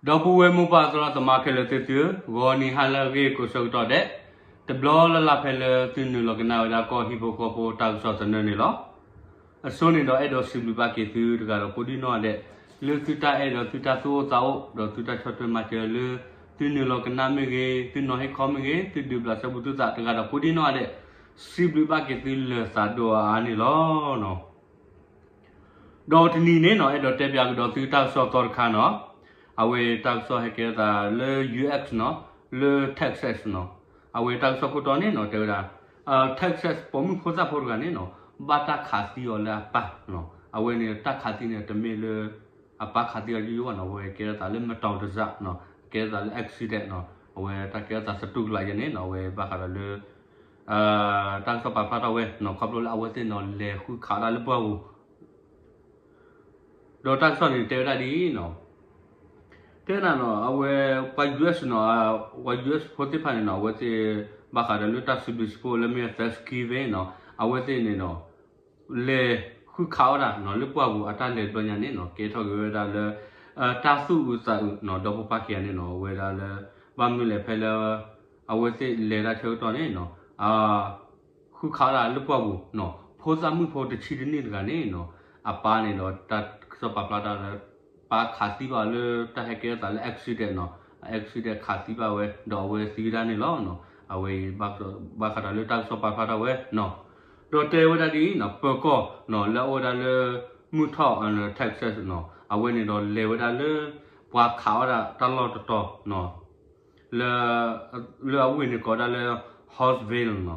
ဒီပုၢ်ဝဲၢ်မိၢ်ပၢ်သရၣ်သမါခဲလၢာ်သ့ၣ်သုဧၢ, ဂီၤနံၤဟါလၢအဂ့ၤကိးဆၢကတီၢ်ဒဲး, တဘျီလၢ်လၢ်ဖဲလၢသုနုာ်လီၤကနၣ်ဝဲဒၣ်ကီၢ်ဟံၣ်ဖိဃီဖိတၢ်ကစီၣ်သနၢၣ်န့ၣ်လီၤ. အဆိန့ၣ်ဒီးအဲၣ်ဒိးစံးဘျုးဘၣ်က့ၤသုတဂၤဒီးကိးဒံနီၢ်ဂၤဒဲး, လၢသုတၢ်အဲၣ်ဒီးသုတၢ်သူၣ်အိၣ်သးအိၣ် ဒီးသုတၢ်ဆီၣ်ထွဲမၤစၢၤလၢ သုနုာ်လီၤကနၣ်မ့ၢ်ဂ့ၤ, သုနီၤဟ့ၣ်ခီမ့ၢ်ဂ့ၤ, သုဒုးဘျးစဲဘူးသုသးတဂၤဒီးကိးဒံနီၢ်ဂၤဒဲး, စံးဘျုးဘၣ်က့ၤသုလၢာ်သးဒိၣ်အါအါန့ၣ်လီၤ. ဒီးတနံၤန့ၣ်နီၤ အဲၣ်ဒိးတဲပၠးကဒီးသုတၢ်ကစီၣ်သီတခါနီၤ, အဝဲတၢ်ကစီၣ်ဟဲကဲထီၣ်သးလၢ U S နီၤ, လၢ Texas နီၤ, အဝဲတၢ်ကစီၣ်ခိၣ်တီန့ၣ်နီၤ တဲဝဲဒၣ် Texas ပိာ်မုၣ်ဖိသၣ်ဖိတဂၤန့ၣ်နီၤ ဘၣ်တၢ်ခးသံအီၤလၢအပၢ်နီၤ, အဝဲန့ၣ်တၢ်ခးသံန့ၣ် တမ့ၢ်လၢ အပၢ်ခးသံအီၤယိယိဘၣ်နီၤ, အဝဲကဲထီၣ်သးလၢမတီၤတစၢ်နီၤ, ကဲထီၣ်သးလၢ accident နီၤ, အဝဲတၢ်ကဲထီၣ်သးသတူၢ်ကလာ်ယဲန့ၣ်နီၤ, အဝဲဘၣ်ဃးဒီးလၢ တၢ်ကစီၣ်ပာ်ဖျါထီၣ်ဝဲနီၤ, ခီဖျိလၢအဝဲသ့ၣ်နီၤ လဲၤဃုခးဒၣ်လၢပှၢ်ပူၤ ဒီးတၢ်ကစီၣ်န့ၣ်တဲဝဲဒၣ်ဒ်အံၤနီၤ, တဲဝဲဒၣ်နီၤ အဝဲပှၤ U S နီၤ, ပှၤ U S ဖိသ့ၣ်တဖၣ်န့ၣ်နီၤ အဝဲသ့ၣ် ဘၣ်ဃးဒီးလၢတၢ်စံးဘျုးစံးဖှိၣ်လၢမ့ၢ် Thanksgiving နီၤ, အဝဲသ့ၣ်န့ၣ်နီၤ လဲၤဃုခးဝဲဒၣ်နီၤ လၢပှၢ်ပူၤအတၢ်လဲၤတဘျီညါန့ၣ်နီၤ ကဲထီၣ်က့ၤဝဲဒၣ်လၢ တၢ်သူၣ်အုးသးအုးနီၤ, ဒီဖိပၢ်ခံဂၤန့ၣ်နီၤ ဝဲဒၣ်လၢ ဘၣ်မနုၤလဲၣ်ဖဲလၢ အဝဲသ့ၣ်လဲၤတၢ်ဆၢကတီၢ်န့ၣ်နီၤ ဃုခးဝဲဒၣ်လၢပှၢ်ပူၤနီၤ, ဖိသၣ်မုၣ်ဖိတဆံတနံၣ်တဂၤန့ၣ်နီၤ, အပၢ်န့ၣ်ဒီးတၢ်ကစီၣ်ပာ်ဖျါတၢ်လၢ ပၢ်ခးသံဘၣ်လၢတၢ်ဟဲကဲထီၣ်သးလၢ accident နီၤ, accident ခးသံဘၣ်ဝဲ ဒီးအဝဲသံဝဲဒၣ်န့ၣ်လီၤ. အဝဲဘၣ်ဃးဒီးလၢတၢ်ကစီၣ်ပာ်ဖျါထီၣ်ဝဲနီၤ, ဒီးတဲဝဲဒၣ်ဒ်အံၤနီၤ ပၢၤကီၢ်နီၤ လၢအအိၣ်ဝဲဒၣ်လၢ မုၢ်ထီၣ် Texas နီၤ, အဝဲန့ၣ်ဒီးလဲၤဝဲဒၣ်လၢ ပှၤခးဝဲဒၣ်တၢ်လီၢ်တတီၤနီၤ လၢ လၢအဝ့ၢ်န့ၣ်ကိးဒၣ်လၢ Huntsville နီၤ,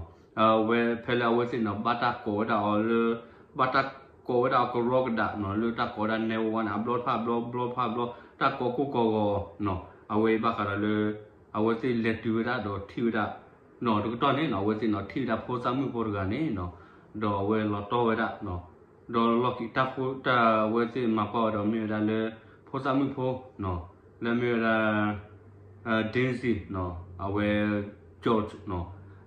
ဝဲဖဲလၢအဝဲသ့ၣ်နီၤ ဘၣ်တၢ်ကိးဝဲဒၣ်အီၤလၢ ဘၣ်တၢ်ကိးဝဲဒၣ်အီၤကရီကဒးနီၤ လၢတၢ်ကိးဝဲဒၣ် nine one one အဘျီတဖၣ်အဘျီ ဘျီတဖၣ်အဘျီ တၢ်ကိးကိၢ်ကိၢ်ဂီၤနီၤ, အဝဲဘၣ်ဃးဒီးလၢ အဝဲသ့ၣ်လဲၤတုၤဝဲဒၣ်ဒီးထံၣ်ဝဲဒၣ်နီၤ တကတီၢ်န့ၣ်နီၤ အဝဲသ့ၣ်နီၤ ထံၣ်ဝဲဒၣ်ဖိသၣ်မုၣ်ဖိတဂၤန့ၣ်နီၤ, ဒီးအဝဲလီၤတီၢ်ဝဲဒၣ်နီၤ, ဒီးလီၢ်ခံတၢ်ဖိတၢ်အဝဲသ့ၣ်မၤကွၢ်ဝဲဒီးမ့ၢ်ဝဲဒၣ်လၢ ဖိသၣ်မုၣ်ဖိနီၤ လၢမ့ၢ်ဝဲဒၣ် Daisy နီၤ အဝဲ George နီၤ,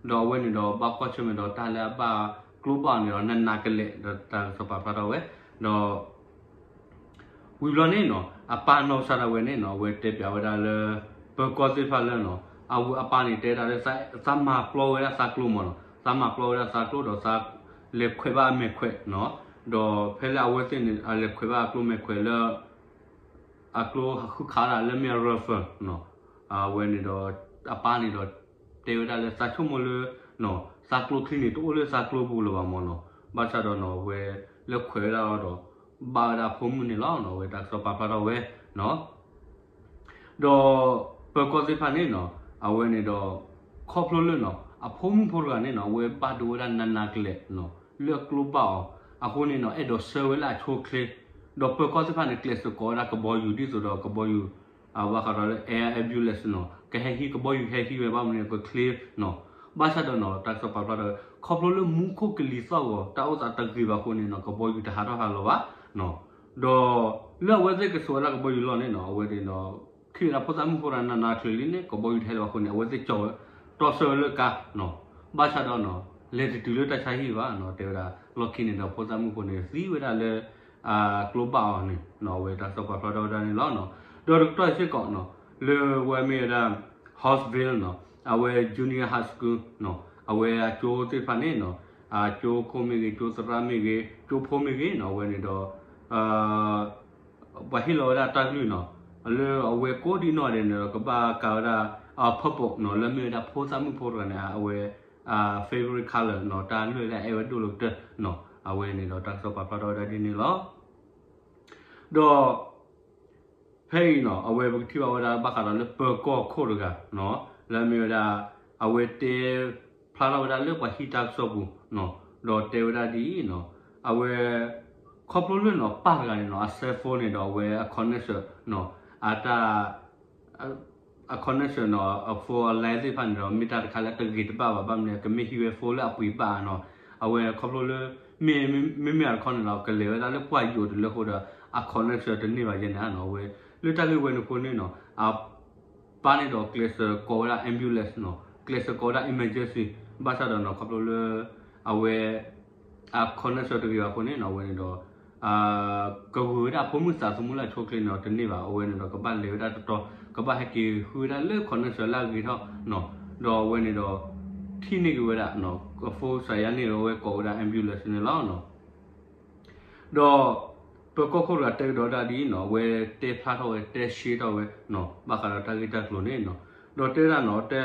ဒီးအဝဲန့ၣ်ဒီးဘၣ်ကွၢ်ဆၢၣ်မဲာ်ဒီးတၢ်လၢအဘၣ်ကျိဘၣ်အီၤန့ၣ်ဒီးနးနးကလဲာ် ဒီးတၢ်ကစီၣ်ပာ်ဖျါထီၣ်ဝဲ, ဒီး ဝံၤဘျီန့ၣ်နီၤ အပၢ်နီၢ်ကစၢ်ဒၣ်ဝဲန့ၣ်နီၤ အဝဲတဲပၠးဝဲဒၣ်လၢ ပၢၤကီၢ်သ့ၣ်တဖၣ်လၢနီၤ အဝဲအပၢ်န့ၣ်တဲဒၣ်လၢ သးမၤပျီဝဲဒၣ်သးကျိမးနီၤ, သးမၤပျီဝဲဒၣ်သးကျိဒီးသးလဲၤခွဲးဘၣ်အမဲာ်ခွဲးနီၤ, ဒီးဖဲလၢအဝဲသ့ၣ်န့ၣ် အလဲၤခွဲးဘၣ်အကျိမဲာ်ခွဲးလၢ အကျိဃုခးဒၣ်လၢမ့ၢ်အ rifle နီၤ, အဝဲန့ၣ်ဒီး အပၢ်န့ၣ်ဒီး တဲဝဲဒၣ်လၢသးဆိကမိၣ်လၢ သးကျိချံန့ၣ် တအိၣ်လၢသးကျိပူၤလၢၤဘၣ်မးနီၤ, ဘၣ်ဆၣ်ဒီးနီၤ အဝဲလၢခွဲးဝဲဒၣ်လီၤဒီး ဘၣ်ဝဲဒၣ်အဖိမုၣ်န့ၣ်လီၤနီၤ, အဝဲတၢ်ကစီၣ်ပာ်ဖျါထီၣ်ဝဲနီၤ ဒီးပၢၤကီၢ်သ့ၣ်တဖၣ်န့ၣ်နီၤ အဝဲန့ၣ်ဒီး ခီဖျိလၢနီၤ အဖိမုၣ်ဖိတဂၤန့ၣ်နီၤ အဝဲဘၣ်ဒိဝဲဒၣ်နးနးကလဲာ်နီၤ လၢအကျိဘၣ်အီၤ, အဃိန့ၣ်နီၤ အဲၣ်ဒိးဆှၢဝဲလၢအဆိအချ့, ဒီးပၢၤကီၢ်သ့ၣ်တဖၣ်န့ၣ် ကျဲးစၢးကိးဝဲဒၣ်ကဘီယူၤ ဒ်သိးဒီးကဘီယူၤ အဘၣ်ဃးဒီးလၢ air ambulance နီၤ ကဟဲဟံး ကဘီယူၤကဟဲဟံးဝဲ ဘၣ်မနုၤကချ့နီၤ, ဘၣ်ဆၣ်ဒီးနီၤ တၢ်ကစီၣ်ပာ်ဖျါထီၣ်ဝဲ ခီဖျိလၢမူခိၣ်ကလံၤသီၣ်ဂီၤ တၢ်အိၣ်သးတဂ့ၤဘၣ်အဃိန့ၣ်နီၤ ကဘီယူၤတဟးထီၣ်ဟးလီၤဘၣ်နီၤ, ဒီးလၢအဝဲသ့ၣ်ကစိာ်ဝဲဒၣ်ကဘီယူၤလီၢ်န့ၣ်နီၤ အဝဲန့ၣ်ဒီး ထံၣ်ဝဲဒၣ်ဖိသၣ်မုၣ်ဖိတဂၤနးနးချ့ချ့န့ၣ် ကဘီယူၤတဟဲလၢၤဘၣ်အဃိန့ၣ် အဝဲသ့ၣ်ကၠီၤဝဲ တီဆၢဝဲလၢကါနီၤ, ဘၣ်ဆၣ်ဒီးနီၤ လဲၤတတုၤလၢတၢ်ဆါဟံၣ်ဘၣ်နီၤ တဲဝဲဒၣ် လီၢ်ခံန့ၣ်ဒီးဖိသၣ်မုၣ်ဖိန့ၣ် သံဝဲဒၣ်လၢ ကျိဘၣ်အီၤန့ၣ်နီၤ အဝဲတၢ်ကစီၣ်ပာ်ဖျါထီၣ်ဝဲဒၣ်န့ၣ်လီၤနီၤ, ဒီးတကတီၢ်စ့ၢ်ကီးနီၤ လၢဝဲမ့ၢ်ဝဲဒၣ် Huntsville နီၤ အဝဲ junior high school နီၤ အဝဲအကၠိသ့ၣ်တဖၣ်န့ၣ်နီၤ အကၠိခိၣ်မ့ၢ်ဂ့ၤ ကၠိသရၣ်မ့ၢ်ဂ့ၤ ကၠိဖိမ့ၢ်ဂ့ၤနီၤ အဝဲန့ၣ်ဒီး ပှၤဟ့ၣ်လီၤဝဲဒၣ်တၢ်ကလုၢ်နီၤ လၢအဝဲကိးဒံနီၢ်ဒဲးန့ၣ်ဒီး ကဘၣ်ကၤဝဲဒၣ် purple နီၤ လၢမ့ၢ်ဝဲဒၣ်ဖိသၣ်မုၣ်ဖိတဂၤန့ၣ် အဝဲ favorite color နီၤ တၢ်လုၢ်လၢအအဲၣ်ဝဲဒိၣ်လၢကတၢၢ်နီၤ အဝဲန့ၣ်ဒီးတၢ်ကစီၣ်ပာ်ဖျါထီၣ်ဝဲဒၣ်ဒ်န့ၣ်လီၤ. ဒီး ဖဲအံၤနီၤ အဝဲပကထံၣ်ဘၣ်ဝဲဒၣ်ဘၣ်ဃးဒီးလၢပၢၤကီၢ်ခိၣ်တဂၤနီၤ လၢအမ့ၢ်ဝဲဒၣ် အဝဲတဲဖျါထီၣ်ဝဲဒၣ်လၢပှၤဟံးတၢ်ကစီၣ်ပူၤနီၤ ဒီးတဲဝဲဒၣ်ဒ်အံၤနီၤ အဝဲ ခီဖျိလၢနီၤ ပၢ်တဂၤန့ၣ်နီၤ အ cell phone န့ၣ်ဒီးအဝဲအ connection နီၤ အတၢ် အ connection နီၤ အ phone အ line သ့ၣ်တဖၣ်န့ၣ်ဒီး မ့ၢ်တၢ်တခါလၢတဂ့ၤတဘၣ်ဘၣ် ဘၣ်မနုၤ ကမ့ၢ်ဟံးဝဲ phone လၢအပှ့ၤဘၣ်နီၤ အဝဲခီဖျိလၢ မ့မ့ၢ် မ့မ့ၢ်အတခီန့ၣ်ဒီး ကလဲၤဝဲဒၣ်လၢပှၢ်ယိာ်တလၢအဃိဒီး အ connection တန့ၢ်ဘၣ်ယဲန့ၣ်နီၤ အဝဲ လၢတၢ်ဂ့ၢ်ဝဲန့ၣ်အဃိန့ၣ်နီၤ အပၢ်န့ၣ်ဒီးကျဲးစၢးကိးဝဲဒၣ် ambulance နီၤ ကျဲးစၢးကိးဝဲဒၣ် emergency ဘၣ်ဆၣ်ဒီးနီၤ ခီဖျိလၢ အဝဲ အ connection တဂ့ၤဘၣ်အဃိန့ၣ်နီၤ အဝဲန့ၣ်ဒီး ကဂုာ်ဝဲဒၣ်အဖိမုၣ်သးသမူလၢအဆိအချ့န့ၣ်ဒီးတန့ၢ်ဘၣ်. အဝဲန့ၣ်ဒီးကဘၣ်လဲၤဝဲဒၣ်တတီၤ ကဘၣ်ဟဲက့ၤဃုဝဲဒၣ်လၢ ခီၣ်နၢၣ်စၢၤလၢအဂ့ၤထီၣ်နီၤ. ဒီးအဝဲန့ၣ်ဒီး ထံၣ်န့ၢ်က့ၤဝဲဒၣ် ကဖိစၢ်ယါန့ၣ်ဒီး အဝဲကိးဝဲဒၣ် ambulance န့ၣ်လီၤ. ဒီးပၢၤကီၢ်ခိၣ်တဂၤတဲကဒီးဒၣ်ဒ်အံၤနီၤ, အဝဲတဲဖျါထီၣ်ဝဲ တဲရှဲထီၣ်ဝဲနီၤ ဘၣ်ဃးဒီးတၢ်ဂ့ၢ်တၢ်ကျိၤန့ၣ်နီၤ. ဒီးတဲဒၣ်နီၤ တဲ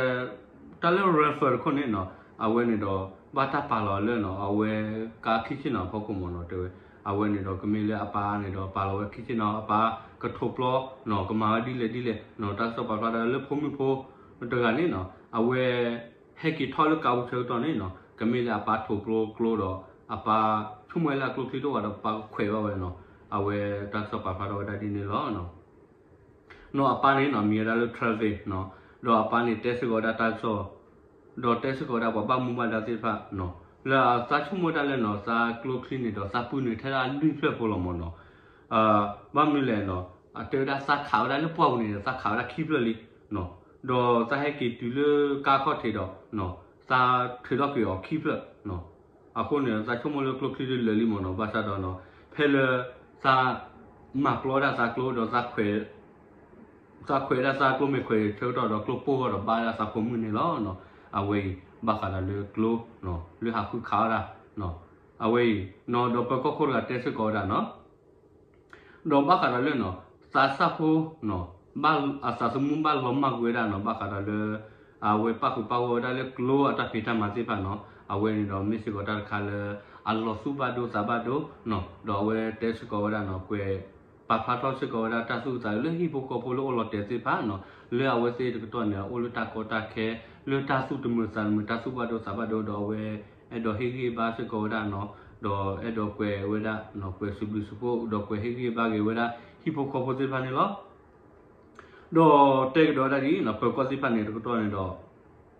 တၢ်လၢ refer တခိၣ်န့ၣ်နီၤ အဝဲန့ၣ်ဒီး ဘၣ်တၢ်ပာ်လီၤလၢနီၤ အဝဲကါခံဆ့ၣ်နီၤအဖီခိၣ်မ့ၢ်နီၤ တဲဝဲ. အဝဲန့ၣ်ဒီးကမ့ၢ်လၢအပၢ်န့ၣ်ဒီး ပာ်လီၤဝဲခံဆ့ၣ်နီၤ အပၢ်ကထိးပျီနီၤ ကမၤဝဲဒ်လဲၣ်ဒ်လဲၣ်နီၤ တၢ်ကစီၣ်ပာ်ဖျါဒီးလၢဖိမုၣ်ဖိတဂၤန့ၣ်နီၤ အဝဲ ဟဲက့ၤထီၣ်လၢကါပူၤဆၢကတီၢ်န့ၣ်နီၤ ကမ့ၢ်လၢအပၢ်ထိးပျီကျိဒီး အပၢ်ဆိကမိၣ်ဝဲလၢအကျိချံတအိၣ်ဘၣ်ဒီး ပၢ်ကခွဲးဘၣ်ဝဲနီၤ. အဝဲတၢ်ကစီၣ်ပာ်ဖျါထီၣ်ဝဲဒၣ်ဒ်န့ၣ်လီၤ. နီၤအပၢ်န့ၣ်နီၤ မံၤဝဲဒၣ်လၢ Travis နီၤ, ဒီးအပၢ်န့ၣ်တဲစ့ၢ်ကီးဝဲဒၣ်တၢ်ကစီၣ် ဒီးတဲစ့ၢ်ကီးဝဲဒၣ်ပှၤဘၣ်မူဘၣ်ဒါသ့ၣ်တဖၣ်နီၤ လၢသးဆိကမိၣ်ဝဲဒၣ်လၢနီၤ သးကျိချံန့ၣ်ဒီး သးပုၢ်နုာ်ထဲဒၣ်လွံၢ်ဖျၢၣ်ဖိလီၤမ့ၢ်နီၤ. ဘၣ်မနုၤလဲၣ်နီၤ အတဲဝဲဒၣ်သးခးဝဲဒၣ်လၢပှၢ်ပူၤန့ၣ်ဒီး သးခးဝဲဒၣ်ခံဖျၢၣ်လံနီၤ, ဒီးသးဟဲက့ၤတုၤလၢကါခီၣ်ထံးဒီး သးထုးထီၣ်က့ၤအီၤခံဖျၢၣ်နီၤ. အဃိန့ၣ် သးဆိကမိၣ်လၢကျိချံဒ်လၢာ်လံမ့ၢ်နီၤ, ဘၣ်ဆၣ်ဒီးနီၤ ဖဲလၢ သးမၤပျီဒၣ်သးကျိဒီး သးခွဲးဒၣ်သးကျိမဲာ်ခွဲးဆၢကတီၢ်ဒီး ကျိပိၢ်ဃီဒီးဘၣ်ဒၣ်သးဖိမုၣ်န့ၣ်လီၤ. အဝဲအံၤ ဘၣ်ဃးဒီးလၢကျိ လၢဟးဃုခးအီၣ်ဒၣ် အဝဲအံၤနီၤ ဒီးပၢၤကီၢ်ခိၣ်တဂၤတဲစ့ၢ်ကီးဝဲဒၣ်နီၤ ဒီးဘၣ်ဃးဒီးလၢနီၤ သးစၢ်ဖိနီၤ အသးသမူဘၣ်လီၤမၢ်ကွံာ်ဝဲဒၣ်နီၤ ဘၣ်ဃးဒီးလၢ အဝဲပၣ်ဃုာ်ပၣ်ဂီၢ်ဝဲဒၣ်လၢကျိအတၢ်ဖံးတၢ်မၤသ့ၣ်တဖၣ်နီၤ အဝဲန့ၣ်ဒီးမ့ၢ်စ့ၢ်ကီးတၢ်တခါလၢ အလီၤသူၣ်ဘၣ်ဒိသးဘၣ်ဒိနီၤ ဒီးအဝဲတဲစ့ၢ်ကီးဝဲဒၣ်နီၤ ကွဲး ပာ်ဖျါထီၣ်စ့ၢ်ကီးဝဲဒၣ်တၢ်သူၣ်အုးသးအုးလၢဟံၣ်ဖိဃီဖိလၢအိၣ်လီၤတဲာ်သ့ၣ်တဖၣ်နီၤ လၢအဝဲသ့ၣ်တကတီၢ်န့ၣ် အိၣ်လၢတၢ်ကီတၢ်ခဲ လၢတၢ်သူၣ်တမုာ်သးတမုာ် တၢ်သူၣ်ဘၣ်ဒိသးဘၣ်ဒိ ဒီးအဝဲအဲၣ်ဒိးဟ့ၣ်ဂံၢ်ဘါစ့ၢ်ကီးဝဲဒၣ်နီၤ ဒီးအဲၣ်ဒိးကွဲးဝဲဒၣ် ကွဲးစံးဘျုးစံးဖှိၣ် ဒီးကွဲးဟ့ၣ်ဂံၢ်ဘါက့ၤဝဲဒၣ် ဟံၣ်ဖိဃီဖိသ့ၣ်တဖၣ်န့ၣ်လီၤ. ဒီးတဲကဒီးဒၣ်ဒ်အံၤနီၤ ပၢၤကီၢ်သ့ၣ်တဖၣ်န့ၣ် တကတီၢ်န့ၣ်ဒီး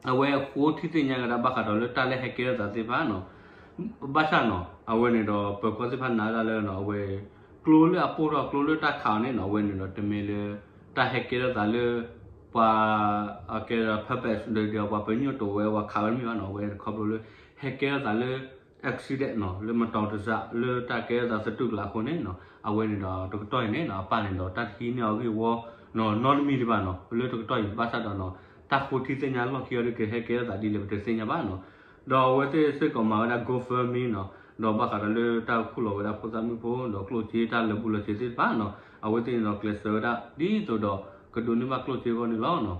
အဝဲဃိထံသ့ၣ်ညါကဒါဘၣ်ဃးဒီးလၢတၢ်လၢဟဲကဲထီၣ်သးသ့ၣ်တဖၣ်နီၤ ဘၣ်ဆၣ်နီၤ အဝဲန့ၣ်ဒီးပၢၤကီၢ်သ့ၣ်တဖၣ်နာ်ဒၣ်လၢနီၤ အဝဲ ကျိလၢအပိၢ်ထီၣ်ကျိလၢတၢ်ခးအီၤန့ၣ်နီၤ အဝဲန့ၣ်ဒီးတမ့ၢ်လၢ တၢ်ဟဲကဲထီၣ်သးလၢ ပှၤ အကဲဒီး purpose ဒီးပှၤပညိၣ်တိာ်ဝဲ ပှၤခးဝဲတမ့ၢ်ဘၣ်နီၤ အဝဲတခီဖျိလၢ ဟဲကဲထီၣ်သးလၢ accident နီၤ လၢမတီၤတစး လၢတၢ်ကဲထီၣ်သးသတူၢ်ကလာ်အဃိန့ၣ်နီၤ အဝဲန့ၣ်ဒီးတကတီၢ်အံၤန့ၣ်နီၤ အပၢ်န့ၣ်ဒီးတၢ်တဟံးန့ၢ်အီၤဂ့ၢ်ဝီနီၤ နီတမံၤဒံးဘၣ်နီၤ လၢတကတီၢ်အံၤ ဘၣ်ဆၣ်ဒီးနီၤ တၢ်ဃိထံသ့ၣ်ညါလီၢ်ခံအီၤဒ်ကဟဲကဲထီၣ်သးဒ်လဲၣ် ပတသ့ၣ်ညါဘၣ်နီၤ ဒီးအဝဲသ့ၣ်စ့ၢ်ကီးမၤဝဲဒၣ် GoFundMe နီၤ ဒီးဘၣ်ဃးဒီးလၢတၢ်ခူၣ်လီၤဝဲဒၣ်ဖိသၣ်မုၣ်ဖိ ဒီးကျိၣ်စ့တၢ်လၢာ်ဘူၣ်လၢာ်စ့ၤသ့ၣ်တဖၣ်နီၤ အဝဲသ့ၣ်န့ၣ်ဒီးကျဲးစၢးဝဲဒၣ် ဒ်သိးဒီး ကဒိးန့ၢ်ဘၣ်ကျိၣ်စ့အဂီၢ်န့ၣ်လီၤ.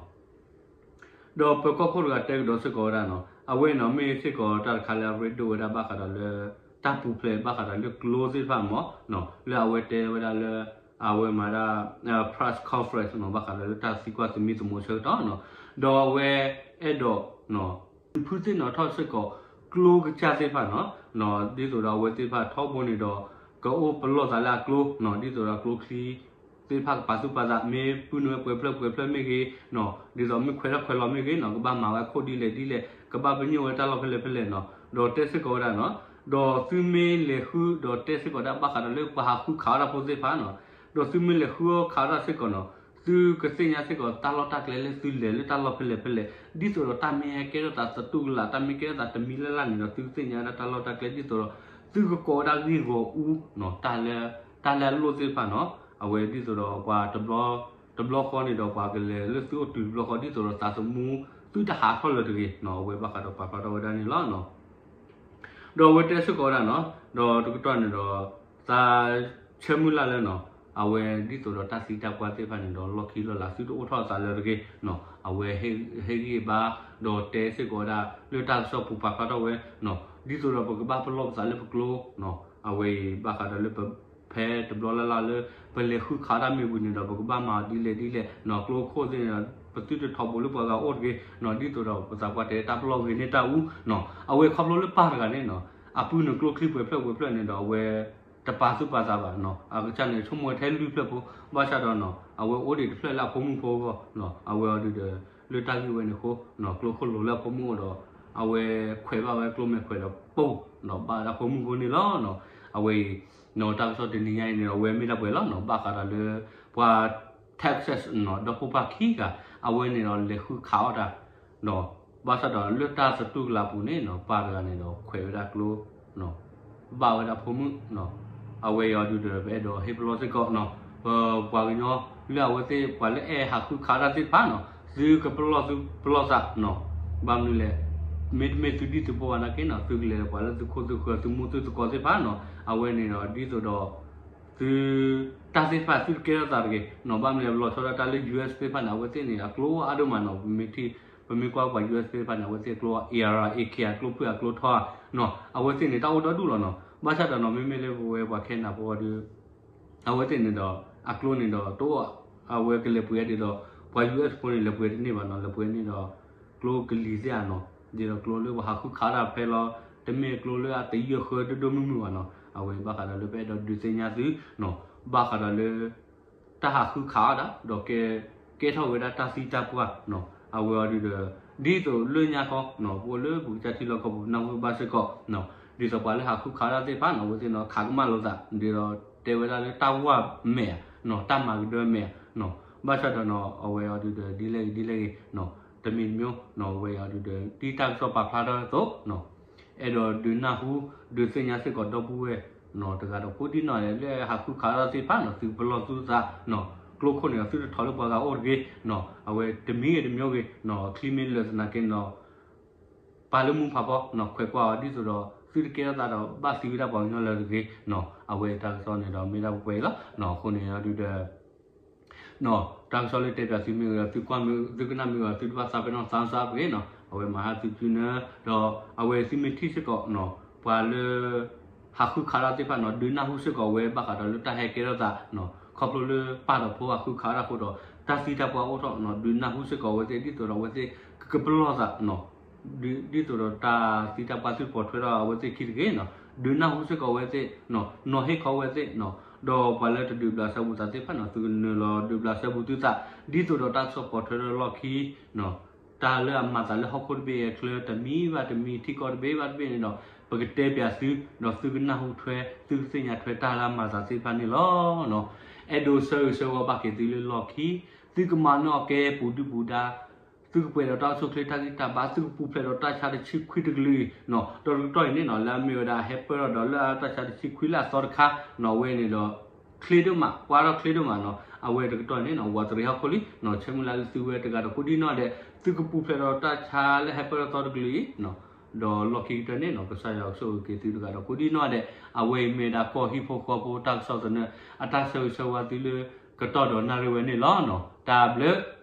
ဒီးပၢၤကီၢ်ခိၣ်တဂၤတဲကဒီးစ့ၢ်ကီးဝဲဒၣ်နီၤ အဝဲနီၤ မ့ၢ်စ့ၢ်ကီးတၢ်တခါလၢအရ့ဒိၣ်ဝဲဒၣ်ဘၣ်ဃးဒီးလၢ တၢ်ပူၤဖျဲးဘၣ်ဃးဒီးလၢကျိသ့ၣ်တဖၣ်မ့ၢ်နီၤ လၢအဝဲတဲဝဲဒၣ်လၢ အဝဲမၤဒၣ် press conference နီၤ ဘၣ်ဃးဒီးလၢတၢ်သံကွၢ်သမံသမိးဆၢကတီၢ်နီၤ ဒီးအဝဲအဲၣ်ဒိး ဖုသ့ၣ်နီၣ်ထီၣ်စ့ၢ်ကီး ကျိကစၢ်သ့ၣ်တဖၣ်နီၤ ဒ်သိးဒီးအဝဲသ့ၣ်တဖၣ်ထီဘိန့ၣ်ဒီး ကအိၣ်ပလီၢ်သးလၢအကျိနီၤ ဒ်သိးဒီးကျိချံသ့ၣ်တဖၣ်ကပာ်သူၣ်ပာ်သး မ့ၢ်ပုၢ်နုာ်ဝဲပှဲၤဖျၢၣ်ပှဲၤဖျၢၣ်မ့ၢ်ဂ့ၤနီၤ ဒ်သိးမ့ၢ်ခွဲးထီၣ်ခွဲးလီၤမ့ၢ်ဂ့ၤနီၤ ကဘၣ်မၤဝဲခိၣ်ဒ်လဲၣ်ဒ်လဲၣ် ကဘၣ်ပညိၣ်ဝဲတၢ်လီၢ်ဖဲလဲၣ်ဖဲလဲၣ်နီၤ ဒီးတဲစ့ၢ်ကီးဝဲဒၣ်နီၤ ဒီးသုမ့ၢ်လဲၤဃုဒီးတဲစ့ၢ်ကီးဒၣ်ဘၣ်ဃးဒီးလၢပှၤဟးဃုခးအီၣ်တၢ်ဖိသ့ၣ်တဖၣ်နီၤ ဒီးသုမ့ၢ်လဲၤဃုအီၣ်ခးအီၣ်တၢ်စ့ၢ်ကီးနီၤ သုကသ့ၣ်ညါစ့ၢ်ကီးတၢ်လီၢ်တၢ်ကျဲလၢသုလဲၤလၢတၢ်လီၢ်ဖဲလဲၣ်ဖဲလဲၣ် ဒ်သိးဒီးတၢ်မ့ၢ်ဟဲကဲထီၣ်သးသတူၢ်ကလာ် တၢ်မ့ၢ်ကဲထီၣ်သးသတူၢ်ကလာ် တၢ်မ့ၢ်ကဲထီၣ်သးတမံၤလၢ်လၢ်န့ၣ်ဒီး သုကသ့ၣ်ညါဒၣ်တၢ်လီၢ်တၢ်ကျဲ ဒ်သိးဒီး သုကကိးဝဲဒၣ်ဂ့ၢ်ဂီၤအူနီၤ တၢ်လၢ တၢ်လၢအလိၣ်သ့ၣ်တဖၣ်နီၤ အဝဲဒ်သိးဒီးပှၤ တဘျီဃီန့ၣ်ဒီးပှၤကလဲၤလၢသုအိၣ်တုၤတဘျီဃီ ဒ်သိးဒီးသးသမူ သုတဟးထီၣ်လၢၤတဂ့ၤနီၤ အဝဲဘၣ်ဃးဒီးပာ်ဖျါထီၣ်ဝဲဒၣ်န့ၣ်လီၤ. ဒီးအဝဲတဲစ့ၢ်ကီးဝဲဒၣ်နီၤ ဒီးတကတီၢ်န့ၣ်ဒီး သးဆၢမုၢ်လၢ်လၢနီၤ အဝဲဒ်သိးဒီးတၢ်သံတၢ်ပှၢ်သ့ၣ်တဖၣ်န့ၣ်ဒီး လီၢ်ခံလီၢ်လၤသုတအိၣ်ထီၣ်အသးလၢၤတဂ့ၤနီၤ အဝဲဟ့ၣ်ဂံၢ်ဘါ ဒီးတဲစ့ၢ်ကီးဝဲဒၣ် လၢတၢ်ကစီၣ်ပူၤပာ်ဖျါထီၣ်ဝဲနီၤ ဒ်သိးဒီးပကဘၣ်ပလီၢ်ပသးလၢပကျိနီၤ အဝဲအံၤဘၣ်ဃးဒီးလၢပ ဖဲတဘျီလၢ်လၢ်လၢ ပလဲၤဃုခးတၢ်မ့ၢ်ဝံၤန့ၣ်ဒီး ပကဘၣ်မၤဒ်လဲၣ်ဒ်လဲၣ်နီၤ ကျိခိၣ်သ့ၣ်န့ၣ်ဒီး ပသုတထီဘိလၢပှၤဂၤအိၣ်တဂ့ၤနီၤ ဒ်သိးဒီးပသးပှၢ်တဲတၢ်ပလီၢ်ဂ့ၤန့ၢ်တၢ်အူနီၤ အဝဲခီဖျိလၢပၢ်တဂၤန့ၣ်နီၤ အပုၢ်န့ၣ်ကျိချံပှဲၤဖျၢၣ်ပှဲၤဖျၢၣ်န့ၣ်ဒီး အဝဲတပာ်သူၣ်ပာ်သးဘၣ်နီၤ အကစၢ်န့ၣ်ဆိကမိၣ်ဝဲထဲလွံၢ်ဖျၢၣ်ဖိ ဘၣ်ဆၣ်ဒီးနီၤ အဝဲအိၣ်ဒံးတဖျၢၣ်လၢအဖိမုၣ်ဖိအဂီၢ်နီၤ အဝဲအီၤဒုးဒီး လၢတၢ်ဂ့ၢ်ဝဲန့ၣ်အဃိနီၤ ကျိခိၣ်လိၤလၢအဖိမုၣ်အအိၣ်ဒီး အဝဲခွဲးဘၣ်ဝဲကျိမဲာ်ခွဲးဒီးပိၢ်နီၤ ဘၣ်ဝဲဒၣ်ဖိမုၣ်ဖိန့ၣ်လီၤနီၤ အဝဲအံၤနီၤ တၢ်ကစီၣ်တနံၤညါအံၤန့ၣ်ဒီး အဝဲမ့ၢ်ဒၣ်ပှဲၤလီၤနီၤ ဘၣ်ဃးဒီးလၢ ပှၤ Texas နီၤ ဒီဖိပၢ်ခံဂၤ အဝဲန့ၣ်ဒီးလဲၤဃုခးအီၣ်တၢ်နီၤ ဘၣ်ဆၣ်ဒီးလၢတၢ်သတူၢ်ကလာ်ပူၤန့ၣ်နီၤ ပၢ်တဂၤန့ၣ်ဒီးခွဲးဝဲဒၣ်ကျိနီၤ ဘၣ်ဝဲဒၣ်ဖိမုၣ်နီၤ အဝဲအံၤအီၤဒုးဒီး ပအဲၣ်ဒိးဟ့ၣ်ပလီၢ်စ့ၢ်ကီးနီၤ, ပပှၤကညီလၢအဝဲသ့ၣ်ပှၤလၢအဲၣ်ဟးဃုခးတၢ်သ့ၣ်တဖၣ်နီၤ, သုကပလီၢ်သုပလီၢ်သးနီၤ, ဘၣ်မနုၤလဲၣ်, မ့တမ့ၢ်သုဒံၣ်သုဖိဘၣ်နာ်က့နီၤ, သုကလဲၤပှၤလၢသုခိၣ်သုဃၢၤ သုမိၢ်သုသကိးသ့ၣ်တဖၣ်နီၤ, အဝဲန့ၣ်ဒီးဒ်သိးဒီး သု တၢ်သ့ၣ်တဖၣ်သုတကဲထီၣ်သးတဂ့ၤနီၤ, ဘၣ်မနုၤလဲၣ် ပလီၤဆီဒၣ်တၢ်လၢ ယူၢ်အ့းသ့ၣ်တဖၣ်န့ၣ် အဝဲသ့ၣ်န့ၣ် အကျိအါဒိၣ်မးနီၤ, ပမ့ၢ်ကွၢ်ပှၤ ယူၢ်အ့းသ့ၣ်တဖၣ်န့ၣ် အဝဲသ့ၣ်အကျိ အ့ၣ်အါ အ့ၣ်ခ့ အကျိဖုၣ်အကျိထီနီၤ, အဝဲသ့ၣ်န့ၣ် တၢ်အိၣ်ဒီဒူၣ်လီၤနီၤ, ဘၣ်ဆၣ်ဒီးနီၤ မ့မ့ၢ်လၢပဝဲပှၤခဲနၢ်ဖိအီၤဒီး အဝဲသ့ၣ်န့ၣ်ဒီး အကျိန့ၣ်ဒီး တအိၣ် အဝဲကလဲၤပှ့ၤဒ်သိး ပှၤ ယူၢ်အ့းဖိန့ၣ် လဲၤပှ့ၤတန့ၢ်ဘၣ်နီၤ, လဲၤပှ့ၤန့ၢ်ဒီး ကျိကလံၤသ့ၣ်ဧါနီၤ, ဒ်သိးကျိလၢပှၤဟးဃုခးတၢ်ဖဲလီၤ, တမ့ၢ်ကျိလၢအတယၢၢ်ဃၢဒိၣ်ဒိၣ်မုၢ်မုၢ်ဘၣ်နီၤ, အဝဲဘၣ်ဃးဒီးလၢပအဲၣ်ဒိးဒုးသ့ၣ်ညါသုနီၤ, ဘၣ်ဃးဒီးလၢ တၢ်ဟးဃုခးအီၣ်ဒၣ် ဒီးကဲ ကဲထီၣ်ဝဲဒၣ်တၢ်သံတၢ်ပှၢ်နီၤ, အဝဲအီၤဒုးဒီး ဒ်သိးလၢညါခီနီၤ ပအိၣ်လၢပကစၢ်ထံလီၢ်ကီၢ်ပူၤ နၢ်ဟူဘၣ်စ့ၢ်ကီးနီၤ, ဒ်သိးပှၤလၢဟးဃုခးတၢ်သ့ၣ်တဖၣ်နီၤ အဝဲသ့ၣ်နီၤ ခးကမၣ်လိာ်သး ဒ်သိးတဲဝဲဒၣ်လၢတၢ်ဝၢ်မဲာ်ဧါနီၤ, တၢ်မၤကဒၢမဲာ်ဧါနီၤ, ဘၣ်ဆၣ်ဒီးနီၤ အဝဲအီၤဒုးဒီး ဒ်လဲၣ်ဂ့ၤဒ်လဲၣ်ဂ့ၤနီၤ, တမံၤတမံၤနီၤ အဝဲအီၤဒုးဒီး ဒ်တၢ်ကစီၣ်ပာ်ဖျါထီၣ်အသိးနီၤ အဲၣ်ဒိးဒုးနၢ်ဟူ ဒုးသ့ၣ်ညါစ့ၢ်ကီးဒီပုၢ်ဝဲၢ်နီၤ တဂၤဒီးကိးဒံနီၢ်ဒဲး လၢဟးဃုခးတၢ်သ့ၣ်တဖၣ်နီၤ သုပလီၢ်သုသးနီၤ, ကျိခိၣ်န့ၣ်ဒီး သုတထီၣ်လၢပှၤဂၤအိၣ်တဂ့ၤနီၤ, အဝဲတမံၤဂ့ၤတမံၤဂ့ၤနီၤ ချံမ့ၢ်လၢာ်သနာ်က့နီၤ ပာ်လၢမူဖးဖီနီၤ ခွဲးကွၢ်အီၤ ဒ်သိးဒီး သုတကဲထီၣ်သးဒီး ဘၣ်သံဝဲဒၣ်ပှၤကညီလၢာ်တဂ့ၤနီၤ, အဝဲတၢ်ကစီၣ်န့ၣ်ဒီး မ့ၢ်ဒၣ်ပှဲၤပှဲၤအံၤလီၤနီၤ, အဃိန့ၣ်အီၤဒုးဒီး တၢ်ကစီၣ်လၢတဲပၠးသုမ့ၢ်ဂ့ၤဒီး သုကွၢ်မ့ၢ် သုကနၣ်မ့ၢ်ဂ့ၤဒီး သုတဘၣ်သးပ့ၤနီၣ်သးစၢ်ပှ့ၤနီၤ, အဝဲမၤဟါသုကုနၢ ဒီးအဝဲသုမ့ၢ်ထံၣ်စ့ၢ်ကီးနီၤ ပှၤလၢ ဟးဃုခးတၢ်သ့ၣ်တဖၣ်နီၤ ဒုးနၢ်ဟူစ့ၢ်ကီးဝဲ ဘၣ်ဃးဒီးလၢတၢ်ဟဲကဲထီၣ်သးနီၤ ခီဖျိလၢပၢ်ဒီးဖိဟးဃုခးတၢ်အဃိဒီး တၢ်သံတၢ်ပှၢ်အိၣ်ထီၣ်နီၤ ဒုးနၢ်ဟူစ့ၢ်ကီးဝဲသ့ၣ် ဒ်သိးဒီးအဝဲသ့ၣ် ကကပလီၢ်သးနီၤ ဒ်သိးဒီးတၢ်သံတၢ်ပှၢ်သုတပိာ်ထွဲထီၣ်အဝဲသ့ၣ်ခံတဂ့ၤနီၤ ဒုးနၢ်ဟူစ့ၢ်ကီးဝဲသ့ၣ်နီၤ နီၤဟ့ၣ်ခီဝဲသ့ၣ်နီၤ ဒီးပှၤလၢတဒုးဘျးစဲဘူးသးသ့ၣ်တဖၣ်နီၤ သုကနုာ်လီၤဒုးဘျးစဲဘူးသုသး ဒ်သိးဒီးတၢ်ကစီၣ်ပိာ်ထွဲထီၣ်လီၢ်ခံနီၤ တၢ်လၢအမၤသးလၢဟီၣ်ခိၣ်တဘ့ၣ်အချၢ တမံၤဘၣ်တမံၤ ထံကီၢ်တဘ့ၣ်ဘၣ်တဘ့ၣ်န့ၣ်ဒီး ပကတဲပၠးသု ဒီးသုကနၢ်ဟူထွဲ သုကသ့ၣ်ညါထွဲတၢ်လၢအမၤသးသ့ၣ်တဖၣ်န့ၣ်လီၤ. အဲၣ်ဒိးဆၢဂ့ၤဆၢဝါဘၣ်က့ၤသုလၢလီၢ်ခံ သုကမၤနၢၤအီၤကဲပူၤဒုၣ်ပူၤဒါ သုကပှဲၤဒီးတၢ်အိၣ်ဆူၣ်အိၣ်ချ့တၢ်ဂံၢ်တၢ်ဘါ သုကပူၤဖျဲးဒီးတၢ်ဆါတဆံခွံတကလုာ်အံၤနီၤ ဒီးတကတီၢ်အံၤန့ၣ်နီၤ လၢအမ့ၢ်ဝဲဒၣ် ဟဲပၢၢ်ထီၣ်ဒီးလၢအတၢ်ဆါတဆံခွံလၢအသီတခါနီၤ အဝဲန့ၣ်ဒီး ချ့ဒိၣ်မး ကွၢ်ထီၣ်ချ့ဒိၣ်မးနီၤ အဝဲတကတီၢ်အံၤန့ၣ်နီၤ ဝးတရံးဟီၣ်ခိၣ်လံနီၤ ဆၢမုၢ်လၢ်လၢသုဝဲတဂၤဒီးကိးဒံနီၢ်ဒဲး သုကပူၤဖျဲးဒီးတၢ်ဆါလၢဟဲပၢၢ်ထီၣ်သီတကလုာ်အံၤနီၤ ဒီးလီၢ်ခံကတၢၢ်န့ၣ်နီၤ ကစၢ်ယွၤကဆိၣ်ဂ့ၤက့ၤသုတဂၤဒီးကိးဒံနီၢ်ဒဲး အဝဲအံၤမ့ၢ်ဒၣ်ကီၢ်ဟံၣ်ဖိဃီဖိတၢ်ကစီၣ်သနၢၣ် အတၢ်ဆၢဂ့ၤဆၢဝါသုလၢ ကတီၢ်ဒီးနၣ်ရံၣ်ဝဲန့ၣ်လီၤနီၤ တၢ်ဘျုး